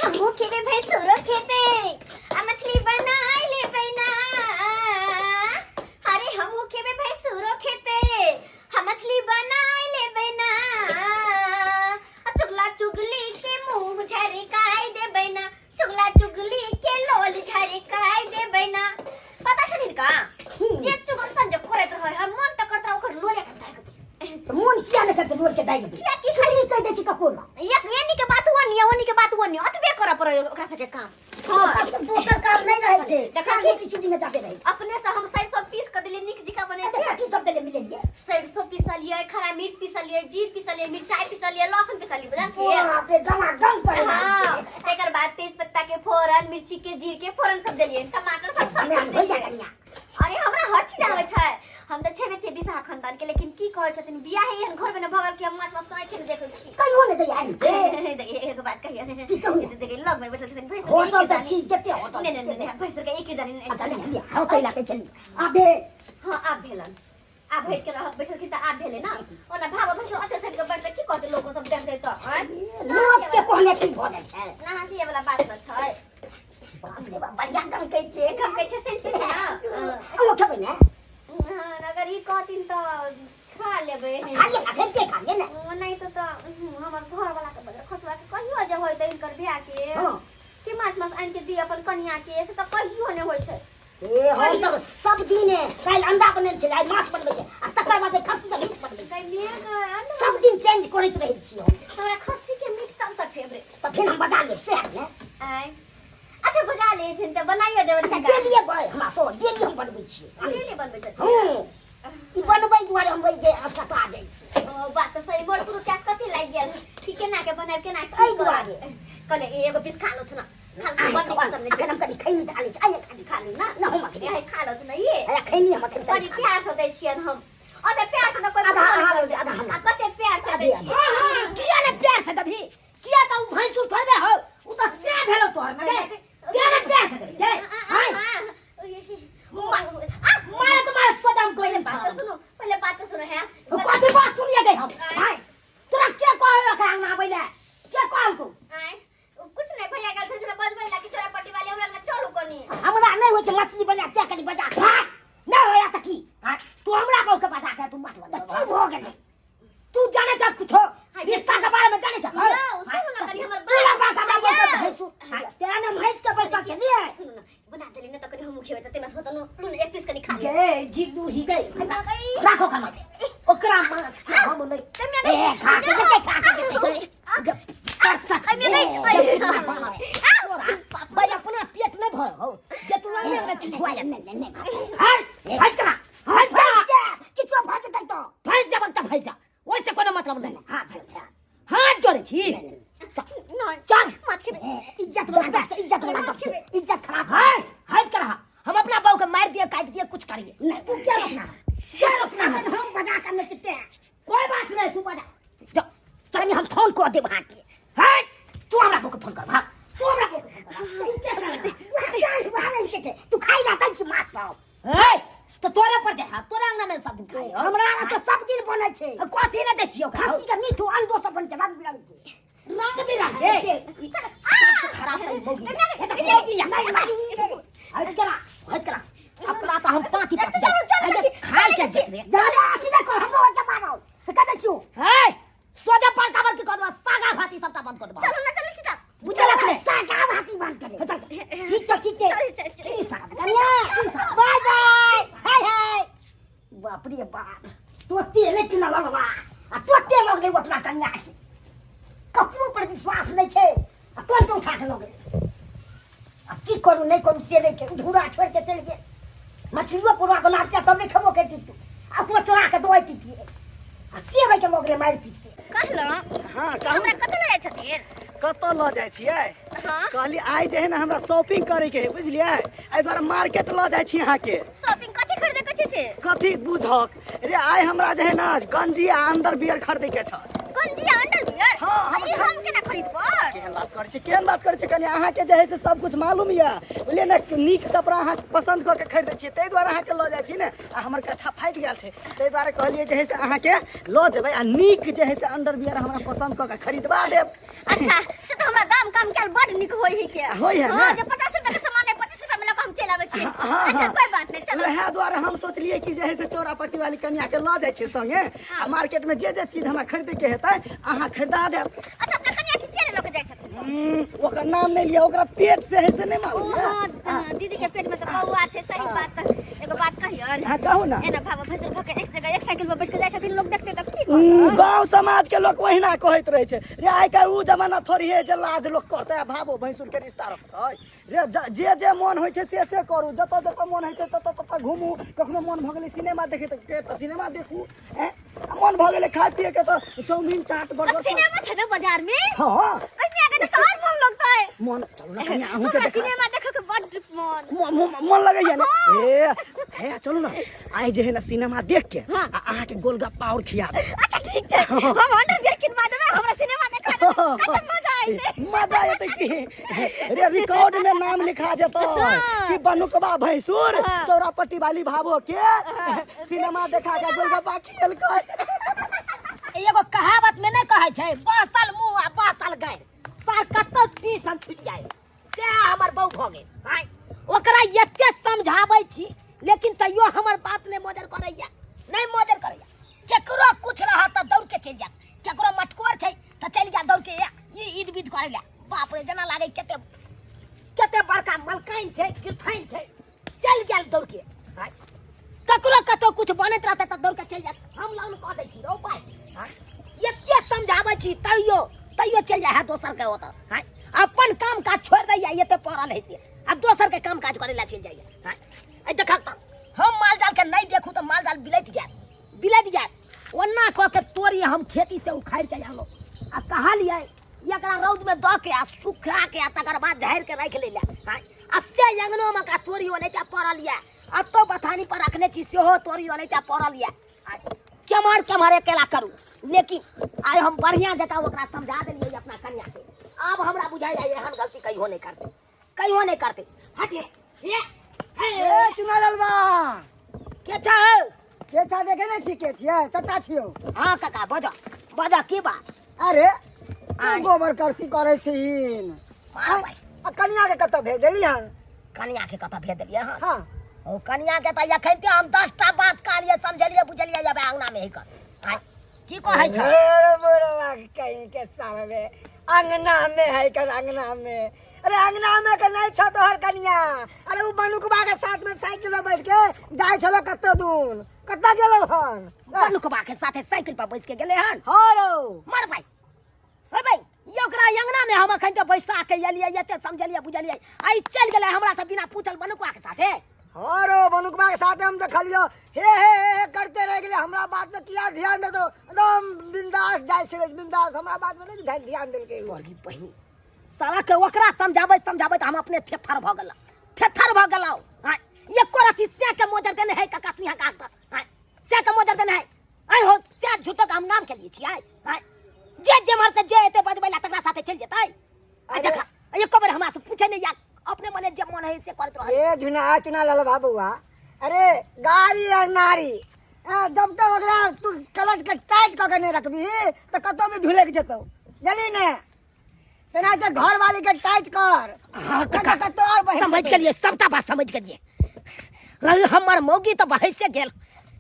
हमहूँ खेबै भैंसुरो खेतै आ मछली बनाय लेबै ना। अरे हमहूँ खेबै भैंसुरो खेतै आ मछली बनाय लेबै ना। आ चुगला चुगली के मुंह झरकाय देबै ना, चुगला चुगली के लोल झरकाय देबै ना। पता छौ हिनका जे चुगलपन जे करैत रहै हम मन तऽ करत रहै ओकर लोले के दागि तऽ मोन किया नहि करतै लोल के दागि देबै? किया की चुगली कहि दै छी ककरो लग। एक एनी के बात ओनी ओनी के बात ओनी ओतबे करऽ पड़ै ओकरा सबके काम। हाँ। ओकरा सबके दोसर काम नहि रहै छै। देखा खाली रोटी चुगली में जाते रहै छै। अपने से हम सरिसो पीस के देलियै, नीक जकाँ बनै छै। कथी सब देले मिलेलियै? सरिसो पीसलियै, खरा मिर्च पीसलियै, जीर पीसलियै, मिरचाई पीसलियै, लहसुन पीसलियै, बुझलखिन? बाप रे, गमा गम करे हाँ, तकर बाद तेज पत्ता के फोरन, मिर्ची के, जीर के फोरन सब देलियै, टमाटर सब सब कनिया कुछ हो जा देलियै। कनिया। अरे हमरा हर चीज आबै छै, हम तऽ छेबे छियै बिसाह खानदान के, लेकिन की कहै छथिन बियाह एहन घर में न भऽ गेल कि हम माछ मास के आँखि नहि देखै छी। कहियो नहि दैया आनि के। एगो बात कहियो ने। की कहू? देखियौ लग में बैठल छथिन भैंसुर के होटल एक तऽ दानी। छी कते होटल नहि नहि नहि, भैंसुर के एक दानी अच्छा लिअ लिअ, हँ कैला के छली आबे। हाँ आब भेलन, आब भैंस के रहब बैठल तऽ आब भेलै ना। ओना भाव भैंसुर ओते सटि के बैठतै की कहतै लोक सब देखतै तऽ आँय? लोक के कहने की भऽ जाइ छै? ना हँसिए वाला बात न छै। बाप रे बाप, बढ़िया गमकै छै। गमकै छै, सेंट छै ना। अहाँ खेबै ने? हाँ, अगर ई कहथिन तऽ खा लेबै। खा लिअ ने, अखन के खा लिअ ने। ओ नहि तऽ हमर घर वाला के बजर खसुआ के कहियो जे होय तऽ हिनकर भैया के हाँ। कि माछ मास आनि के दी अपन कनिया के, से तऽ कहियो नहि होइ छै। ए हम तऽ सब दिन काल्हि अंडा बनेने छलै, आइ माछ बनबै छै, आ तकर बाद खस्सी के मीट बनबै छै। सब दिन चेंज करैत रहै छी हम। हमरा खस्सी के मीट सबसँ फेवरेट। तऽ फेर हम बजा लेब से ने। आय अच्छा बजा लेथिन तऽ बनाइयो देबै। अच्छा डेलिए बय हमरा सो डेली हम बनबै छियै। डेली बनबै छथिन? हँ, ई बनबै दुआरे हम ओहि सता जाइ छी। ओ बात तऽ सही, मोर पुरु कैस कथी लागि गेल कि केना के बनायब केना की एहि दुआरे। कहले एगो पीस खा लथुन ना। अखन हम कनि खैनी ढालै छी, आइए खाली खा लू ना। ना हम अखन आइ खा लथुन ना, ये आइ खैनी हम अखन बड़ी प्यार से दै छियन हम, ओते प्यार से त कोई आधा पूछबो नहि आधा करतै। आधा हमरा। आ कते प्यार से दै छियै। हाँ हाँ, किया ने प्यार से दबी? किया तऽ उ भैंसुर थोड़बे हो, उ तऽ से भेलो तोहर ने गे। किया ने प्यार से दबी गे? हाय मारे तो मारे सोजाम कोई पहले नहीं बात तो सुनो, पहले बात तो सुनो है। कथी बात सुनिए गई हम? हाय तोरा के कहै एकरा अंगना आबै ले? के कहलकौ? आय कुछ नहीं भैया गेल छलखिन बजबै ला कि चोरा पट्टी वाली हमरा लग चलू कनी। हमरा नहीं होइ छै मछली बजा के कनी बजा भाग नहीं होया त की? हाँ, तू हमरा बहु के बजा के तू मत तऽ बजा। की भऽ गेलै? तू जाने छ कुछो रिश्ता के बारे में जाने छ? यौ, सुनू ना कनी हमर बात। पूरा बात हमरा बहु के यौ। भैंसुर। हाँ, तें ने माटि के पैसा के लिए। सुनू ना, बना देली ना तऽ कनी हमहूँ खेबै तऽ ताहिमे से होतौ नून एक पीस कनी खा लेब। गे जिल्लू ही गई राखो ओकरा माछ, ओकरा माछ के हम नहीं। ए खा के देखे, खा के देखे। भाई अपना पेट नहीं भर हो जे तू नहीं हमरा की खुआ नहीं नहीं नहीं, हट हट करा, हट करा। भैंस के किछो भऽ जेतै तऽ भैंस जब तक भैंस जा ओइसे कोनो मतलब नहीं। हाथ जोड़े, हाथ जोड़े छी। नहीं चल माछ खेबै। इज्जत वाला गप छै, इज्जत वाला गप छै, इज्जत खराब। हट हट करा, हम अपना बहू के मार दिए, काट दिए, कुछ करिए नहीं। तू क्या रोकना है, क्या रोकना है? हम बजा कर नचते हैं। कोई बात नहीं, तू बजा जा। कनी हम फोन कऽ देब अहाँके। हट तू हमरा बहू के फोन कर, भाग तू हमरा बहू के फोन कर। तू क्या कर रहा है? तू खाइ ला दै छी माछ सब। ए तो तोरे पर दे, हाँ तोरे अंगना में सब दिन खाए। हमरा ला तऽ सब दिन बनै छै। कथी ने दै छियै ओकरा? खस्सी के मीठ अंडो सब बनै छै रंग बिरंग के। रंग बिरंग के सबसे खराब है मौगी। मौगी या नहीं मारी। हट करा, हट करा, अपना तो हम पाती पाती अरे खाइ छै जेतरे। जादा अथी नहि कर, हमरो जमाना से कह दै छियौ। ए सोजा पर काबर की कर दबा, सागा भाती सबटा बंद कर दबा। चलू ना, चलू छी तऽ। बुझलक ने? सागा भाती बंद करे। ठीक छै, ठीक छै। चल, चल, चल। की सागा? कनिया बाय बाय, हाय हाय। बाप रे बाप, तोते नहि चुना लगवा आ तोते लग गेलै अपना कनिया के। ककरो पर विश्वास नहि छै आ तुरंत उठा के लऽ गेलै। आब की करू नहि करू से नहि के धूरा छोड़ि के चलि गेल। मछलियो पुरा बना के तब नहि खेबो करती तू, आ ओकरो चोरा के दऽ अइती आ सेबै के लऽ गेलै मारि पीट के। कहलहुँ हाँ कहू। हमरा कतऽ लऽ जाइ छथिन? कतऽ लऽ जाइ छियै? हाँ। कहली आइ जे है ने हमरा शॉपिंग करे के है, बुझलियै? एहि दुआरे मार्केट लऽ जाइ छी अहाँके। शॉपिंग कथी खरीदे के छै से? कथी बुझक रे, आइ हमरा जे है ना गंजी आ अंडर बियर खरीदे के छल। गंजी आ अंडर बियर? हाँ, हम ई हम केना खरीदबै? केहन बात करै छी, केहन बात करै छी कनि? अहाँके जे है से सब कुछ मालूम यऽ, बुझलियै ने? नीक कपड़ा अहाँ पसन्द कऽ के खरीदै छियै, ताहि दुआरे अहाँके लऽ जाइ छी ने। आ हमर कच्छा फाटि गेल छै, ताहि दुआरे कहलियै जे है से अहाँके लऽ जेबै आ नीक जे है से अंडरवियर हमरा पसन्द कऽ के खरीदबा देब। अच्छा, से तऽ हमरा दाम कम कयल बड नीक होय है के। होय है ने? हाँ, जे 50 रुपया के सामान है, 25 रुपया में लऽ कऽ हम चलि आबै छी। हाँ, अच्छा, हाँ। कोई बात नहीं, चलो। वएह दुआरे हम सोचलियै कि जे है से चौरापट्टी वाली कनिया के लऽ जाइ छियै संगे, आ मार्केट में जे जे चीज हमरा खरीदे के हेतै अहाँ खरीदा देब। अच्छा, अपना कनिया के किया लऽ के जाइ छथिन? ओकर नाम नहि लिअ, ओकरा पेट से है से नहि ओ मालूम यऽ? हाँ, हाँ, दीदी के पेट में तऽ बौआ छै, सही बात। एगो बात कहियन? हाँ, कहू ना। एना भाबा भैंसुर भऽ के एक जगह एक साइकिल पर बैठ के जाइ छथिन, लोग देखते तऽ की कहत? गाँव समाज के लोग ओहिना कहैत रहै छै रे। आइ काल्हि ओ जमाना थोड़ी है जे लाज लोग करतै आ भाबो भैंसुर के रिश्ता रखतै रे। जे जे मोन होइ छै से से करू, जतऽ जतऽ मोन होइ छै ततऽ ततऽ घुमू। कखनो मोन भऽ गेलै सिनेमा देखै तऽ सिनेमा देखू, हैं? आ मोन भऽ गेलै खाय पिए के तऽ चाउमीन, चाट, बर्गर। सिनेमा छै ने बाजार में? हाँ। कनिया के तऽ और मन लगतै। मन चलू ना कनिया, अहूँ के हमरा देखा। सिनेमा देखै के बड्ड मन मन लगैया ने? ए हे, चलू ना, आइ जे है ना सिनेमा देख के आ अहाँके गोलगप्पा और खिया देब। अच्छा, ठीक छै, हम अंडरवियर किनवा देबै, हमरा सिनेमा देखा देबै, कते मजा अयतै। मजा एतै की रे, रिकॉर्ड में नाम लिखा जेतै कि बनुकबा भैंसुर चौरापट्टी वाली भाबो के सिनेमा देखा के गोलगप्पा खियलकै। एगो कहावत में नहीं कहै छै, बसल मुंह आ बसल गाय, सार कतौ टीसन छुटि जाय, सएह हमर बहू भऽ गेल। आँय, ओकरा एते समझाबै छी लेकिन तैयो हमर बात नहि मोजर करैया, नहि मोजर करैया। केकरो कुछ रहत तऽ दौड़ के चलि जायत, केकरो मटकोर छै तऽ चलि जायत दौड़ के ई ईद विध करै लए। बाप रे, जेना लागै कते कते बड़का मलकाइन छै, गिरफाइन छै, चलि गेल दौड़ के। आँय, ककरो कतौ कुछ बनैत रहतै तऽ दौड़ के चलि जायत, हम लौन कऽ दै छी रौ पाइ। आँय, एते समझाबै छी तैयो तैयो चलि जाइ है दोसर के ओतऽ। आँय, अपन काम काज छोड़ि दैया, एते पड़ल है से आ दोसर के काम काज करै लए चलि जाइया। आँय, एहि देखक तऽ हम माल जाल के नहि देखू तऽ माल जाल बिलटि जायत, बिलटि जायत। ओना कऽ के तोरी हम खेती से उखाड़ि के आनलहुँ आ कहलियै एकरा रौद में दऽ के आ सुखा के आ तकर बाद झाड़ि के राखि लै लए। आँय, आ से अंगनो में का तोरी ओनाहिते पड़ल यऽ, अतौ बथानी पर रखने छी सेहो तोरी ओनाहिते पड़ल यऽ। आँय, केम्हर केम्हर अकेला करू, लेकिन आइ हम बढ़िआँ जकाँ ओकरा समझा देलियै अपना कन्या के। आब हमरा बुझाइया एहन गलती कहियो नहि करतै, कहियो नहि करतै। हट हे, हे, हे। ए चुना ललबा। के छौ? के छा देखे नहीं छी, के छियै? चाचा छियौ। हाँ काका, बजा बजा, की बात? अरे तू आय। गोबर करसी करै छीन? मार भाई। आ कनिया के कतऽ भेज देली हन? कनिया के कतऽ भेज देलियै हन? हाँ। ओ कनिया के तऽ एखन ते हम 10टा बात कहलियै, समझलियै बुझलियै, अब अंगना में ही कर। आय, की कहै छ? अरे बुढ़वा कहीं के सारवे अंगना में है कर अंगना में। अरे अंगना में के नहीं छ तोहर कनिया। अरे उ बनुकबा के साथ में साइकिल पर बैठ के जाय छलो कत्तो दूर, कत्ता गेलो हन? बनुकबा के साथे साइकिल पर बैठ के गेले हन? हाँ रौ। मर भाई, हे भाई, ये ओकरा अंगना में हम अखन के बैसा के एलियै, एते समझलियै बुझलियै, आई चलि गेलै हमरा से बिना पूछल बनुकबा के साथे। हाँ रो, बनुकबा के साथे हम देखलियो, हे हे हे हे करते रह गेलै, हमरा बात में किया ध्यान दे दो, एकदम बिंदास जाय छलै, बिंदास, हमरा बात में नहीं ध्यान देलकै उ। तोरी बहिनी, साला के ओकरा समझाबै समझाबै तऽ हम अपने थेथर भऽ गेलहुँ, थेथर भऽ गेलहुँ। आँय, एको रति से के मोजर देने है काका तू यहाँ का? आँय, से के मोजर देने है? आँय हो, से झूठो के हम नाम के लिए छी? आँय आँय, जे जेम्हर से जे एते बजबै ला तकरा साथे चलि जेतै। आँय, देखा, एको बेर हमरा से पूछे नहीं या अपने मने जे मन है से करैत रहै। ए झुना चुना लाल बाबूआ, अरे गाड़ी और नारी, जब तक ओकरा तू कलच के टाइट कऽ के नहीं रखबही तऽ कतौ भी ढुलकि जेतौ, जानली ने? तेना के घर वाली के टाइट कर। हाँ, काका, कतौ और बहि समझ जेतै। गेलियै, सबटा बात समझ गेलियै। रवि हमर मौगी तऽ बहसे गेल,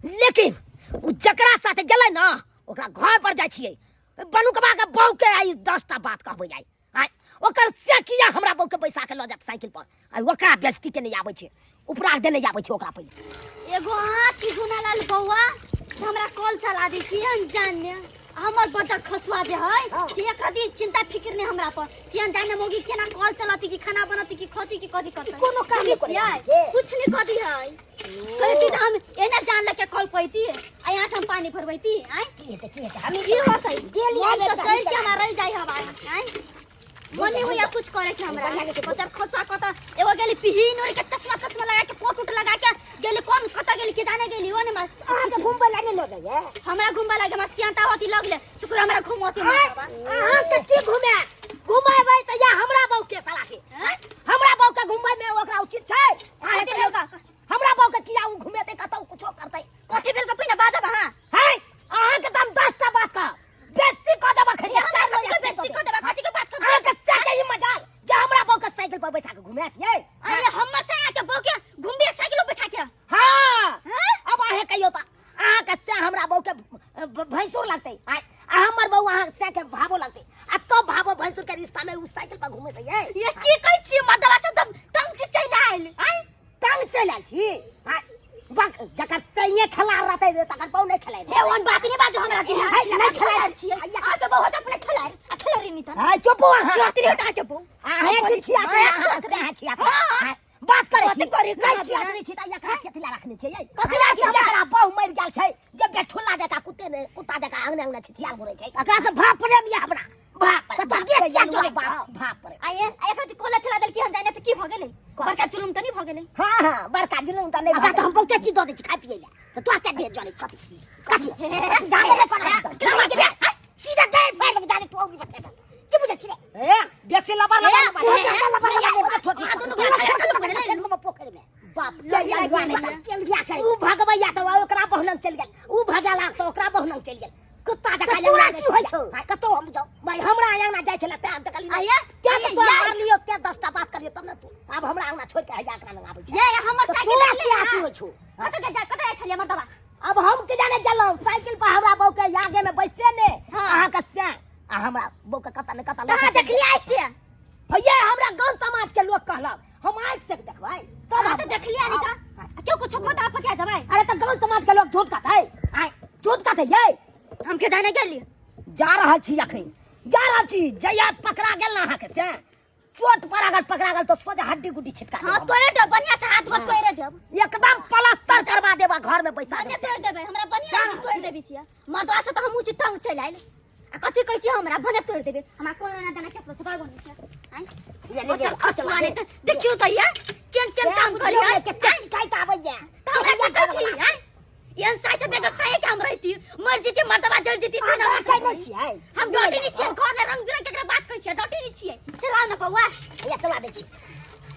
लेकिन ओ जकरा साथे गेलै ने ओकरा घर पर जाइ छियै, बनुकबा के बहू के आइ 10टा बात कहबै आइ। आइ ओकर से किया हमरा बहू के बैसा के लऽ जायत साइकिल पर? आइ ओकरा बेजती के नहि आबै छै, उपरा देने आबै छै ओकरा पहिले। एगो अहाँ छी गुनालाल बौआ, से हमरा कॉल चला दै छी अनजान में, हमर बजर खसुआ जे है से एक दिन चिंता फिक्र नहीं हमरा पर। से अनजान मौगी केना कॉल चलाती कि खाना बनाती कि खती कि कथी करतै? कोनो काम नहीं देखै करे छियै? कुछ नहीं कदी है। कहती तऽ हम एना जान लके कॉल पैती आ यहाँ से हम पानी भरबैती। आँय, की हेतै, की हेतै? हम की होतै? डेली मन आबे तऽ तऽ चढ़ि के हमरा रहि जाइ हवा। आँय, मन नहीं होइया कुछ करे के हमरा। कत खसुआ कत एगो गेली पिहीन ओढ़ के, चश्मा तश्मा लगा के, कोट उट लगा के गेली, कोन कत गेली के जाने गेली ओ ने। अहाँके घुमबै लए नहि लऽ जाइए? हमरा घुमबा लागे हमरा सियांता होती लगले सुकुर हमरा घुमती। अहाँके की घुमे घुमेबै? साइकिल पर बैसा के घुमायत यै। अरे हमर सैया के बहू के घुमबे साइकिल पर बैठा के? हाँ। हाँ? अब अहें कहियो तऽ अहाँके से हमरा बहू के भैंसुर लगतै आ हमर बहू अहाँ से के भावो लगतै, आ तब भावो भैंसुर के रिश्ता में उ साइकिल पर घुमैत यै। ये की कहै छियै? मर्दवा सब तब तंग छी चलि आयल आँय? तंग चलि आयल छी आँय? बक जकर सैये खेला रहतै तकर बहू नहि खेलाइ। हे, ओहन बात नहि बाजू हमरा के। है, नहि खेलाइ छियै। अहाँ के बहू तऽ अपने खेलाइ आ खेला रे नी तऽ। है, चुप हो अहाँ। छियातरी होत अहाँ के बहू। अहें छी छियातरी, अहाँ से अहाँ छियातरी। हाँ। हाँ, बात करै कथी छी। करी, नहि कहाँ छियातरी छी तऽ एकरा कथी ला रखने छियै? कथी ला छी? जकरा बहू मरि गेल छै, जे बेठुल्ला जकाँ कुत्ते ने कुत्ता जकाँ अंगने अंगने छिछियाल घुरै छै, एकरा से भाप प्रेम यऽ हमरा। भाप कतऽ देख किया चलै बाप छौ? भाप प्रेम। आये, एकरा तऽ कोला चला देलकी हन जाने तऽ की भऽ गेलै? बड़का जुलुम तऽ नहि भऽ गेलै? हाँ हाँ, बड़का जुलुम तऽ नहि। एकरा तऽ हम बहुते चीज दऽ दै छी खाय पियै लए, तऽ तोरा चारि ढेर जरै। कथी कथी जाने नहि पड़ै, सीधा गाड़ि फाड़ि देबै जाने। तू औरी बतेबै की बुझै छी रे? ए, बेसी लबर लबर लबर लबर लबर ठोकी आ दुनू गोरा खड़ा खड़ा बनेलै। पोखरि में बाप के यार हुआ नहीं तब केल बिया करे। उ भगवैया तऽ ओकरा बहुनंग चलि गेल, उ भगेला तऽ ओकरा बहुनंग चलि गेल। कुत्ता जकाँ तोरा की होइ छौ? हाँ, कतौ हम जाउ भाई, हमरा अंगना जाइ छलै तें देखली। आया, तें आया, तऽ तोरा यार। मारलियौ, तें 10टा बात करियौ तब ने तू आब हमरा अंगना छोड़ि के हैया एकरा लग आबै छै। ये हमर तऽ साइकिल तोरा देखले की ना? आती होइ छौ? कतऽ के जा, कतऽ जाइ छलियै मर्दवा? अब हम के जाने गेलहुँ साइकिल पर हमरा बहू के आगे में बैसे ने। हाँ। अहाँ के से आ हमरा बहू के कतऽ ने कतऽ लऽ कहाँ के चलि देखलियै आँखि से? भैया, हमरा गांव समाज के लोग कहलक, हम आँखि से देखबै तब। अहाँ हम तऽ देखलियै नहि तऽ केओ कुछो कहत, अहाँ पतिया जेबै। अरे तऽ गांव समाज के लोग झूठ कहतै? आँय, झूठ कहतै यै? हम के जाने गेलियै। जा रहल छी, अखन जा रहल छी। जहिया पकड़ा गेल ना अहाँके से चोट पर अगर पकड़ा गेल तऽ सोझे हड्डी गुड्डी छिटका हाँ देब हम। तोरे दे बढ़िया से हाथ गोड़ तोड़े देब। एकदम प्लास्टर करवा देब आ घर में बैसा बढ़िया देब। तोड़ देबै हमरा, बढ़िया से तोड़ देबी छियै। मर्दवा से तऽ हमहूँ छी तंग चलि आयल आ कथी कहै छियै हमरा भने तोड़ देबै। हमरा कोनो ना देना केकरो से भागो नहि छै आँय? ले, ले, ले, खसुआ नहि तऽ देखियौ तऽ ये केन केन से काम बुझियौ करियै ने, कते शिकायत आबैया। तऽ हमरा की कहै छी आँय? एहन साइ से बेगर साइ के हम रहिती, मर जेती, मर्दवा जर जेती। अहाँ तेना डॉटे नहि छियै? हम डॉटे नहि छियै। घर में रंग बिरंग केकरा बात कहै छियै, डॉटे नहि छियै। चलाउ ने बौआ। भैया चला दै छी।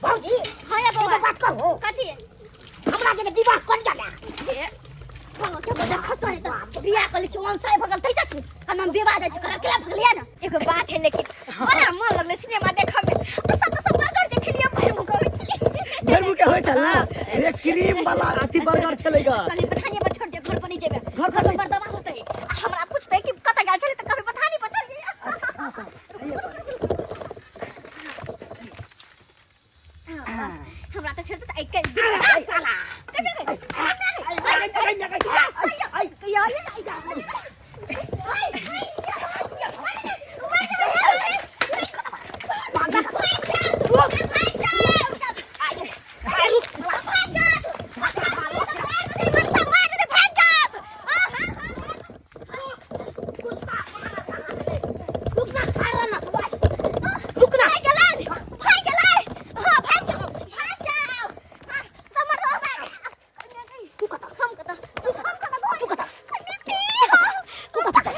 भौजी। हाँ या बौआ। एगो बात कहू? कथी? हमरा जे विवाह कर जाना। हे कोनो के बजा खसो है तऽ बियाह कर लै छी। ओन साइ भगल तै तू कन हम विवाह जाइ छी करा केला भगलिया ना। एगो बात है, लेकिन बड़ा मन लगलै सिनेमा देखऽ में। तो सब तो सब बर्गर देखलियै, भरि मुँह कहै छलियै। भरि मुँह के होइ छल ने रे, क्रीम वाला अथी बर्गर छलै ग। कहलियै पठानी पर छोड़ दियौ, घर पर नहीं जेबै। घर पर घर पर नहि। मर्दवा होतै आ हमरा पूछतै कि कतऽ गेल छलै, तऽ कहबै पठानी पर चल। हमरा तऽ छोड़ दे तऽ एक साला। रुकना, खा रहा ना। रुकना। तू कतऽ? हम कतऽ? तू कतऽ? तू कतऽ? तू कतऽ?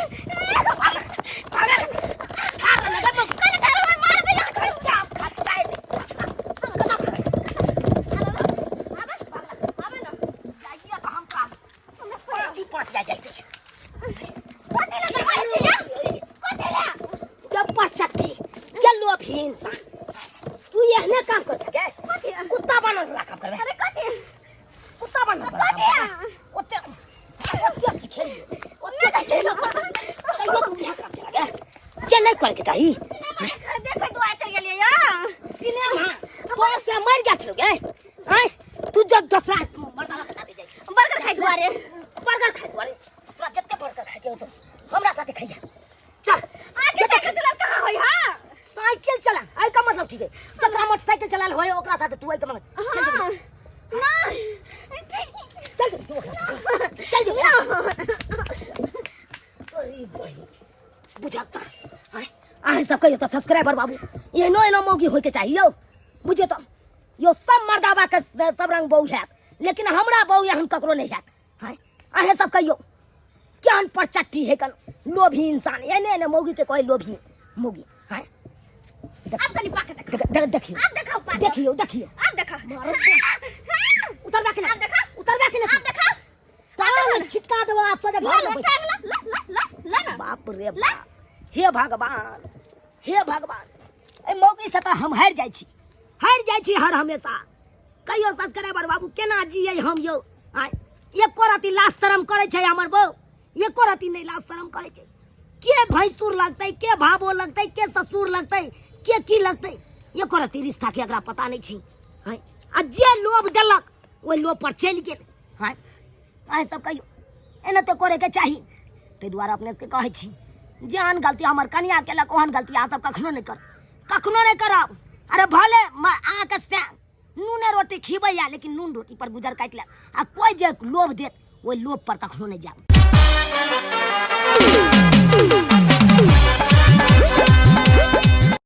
तू एहने काम कर सके? कुत्ता बनल वाला काम करबे? अरे कथी? कुत्ता बनल वाला काम करबे? ओते ओते सिखेलियो, ओते सिखेलियो, तैयो तू इएह काम चला गे जे नहि करके चाही। देखै दुआर चलि गेलियै यौ। सिनेमा तोरा से मरि गेल छलौ गे आँय? तू जब दोसरा मर्दाना के साथे जाइ छै बर्गर खाइ दुआरे। बर्गर खाइ दुआरे तोरा जते बर्गर खाइ के होतौ, हमरा साथे खइया चल। आगे साइकिल चलाल कहाँ होय? हाँ, साइकिल चला आई का मतलब ठीक है, जकरा मोटरसाइकिल चलाल होय ओकरा साथे तू आई का मतलब चल हाँ जेबही। नहीं। चल जेबही तू ओकरा साथे, चल जेबही। अरे बहिन, बुझाता आँय? अहाँ सब कहियो तऽ सब्सक्राइबर बाबू, एहनो एहनो मौगी होइके चाही यौ। बुझियौ तऽ यौ, सब मर्दाबा के सब रंग बहू हैत, लेकिन हमरा बहू एहन ककरो नहि हैत। आँय, अहें सब कहियो, केहन परचट्टी है कन लोभी इंसान। एने एने मौगी के कहै लोभी मौगी। आँय, अब कनी पाके देखा। देखियौ। अब देखा पाके। देखियौ, देखियौ। अब देखा। उतरबा के ना? अब देखा। उतरबा के ना? अब देखा। टांग छिटका देबो आ सोझे ला घर ला में बैठ। टांग ला ला ला ला ला ना। बाप रे बाप, हे भगवान, हे भगवान, ए मौगी से तऽ हम हारि जाइ छी। जाइ छी हर हमेशा। कहियो सब्सक्राइबर बाबू केना जियै हम यौ? आँय, एको रति लाज शरम करै छै हमर बहू? एको रति नहि लाज शरम करै छै। के भैंसुर लगतै, के भाबो लगतै, के ससुर लगतै, के की लगतै, एको रति रिश्ता के एकरा पता नहि छै। आँय, आ जे लोभ देलक ओहि लोभ पर चलि गेल। आँय, अहाँ सब कहियो एना तऽ करैके चाही। ताहि दुआरे अपने सबके कहै छी, जेहन गलती हमर कनिया केलक ओहन गलती अहाँ सब कखनो नहि करब, कखनो नहि करब। अरे भले अहाँके से नूने रोटी खिबैया, लेकिन नून रोटी पर गुजर काटि लेब, आ कोइ जे लोभ देत ओहि लोभ पर कखनो नहि जायब।